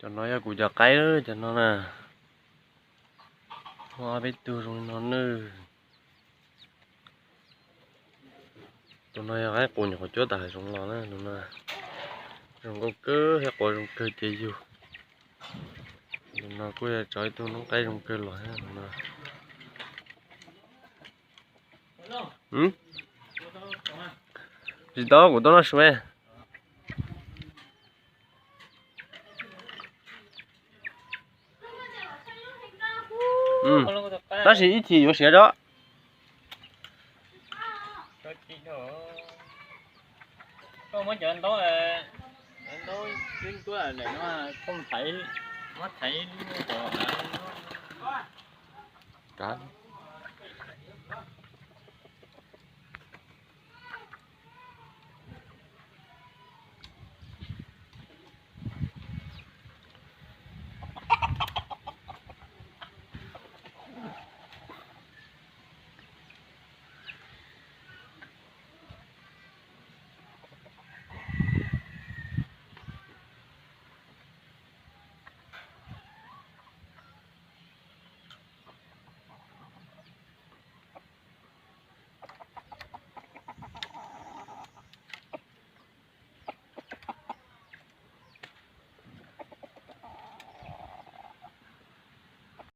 Cov no yog kuv cov qaib, cov no na. Muaj ob peb tug zoo no nawb. Tus no yog qaib qus nyuam qhuav cuab tau hav zoov los na, tus no zoo nkauj kawg thiab quav zoo kawg ces yug. Tus no kuj yog tso ib tug noob qaib zoo kawg los no. Tsis tau, kuv tuaj noj su. Tab sis ib chim yuav siav tso. Koj muab cov ntaub, ntaub twb tuaj lawm no, koj thaiv, muab thaiv lub cov kav.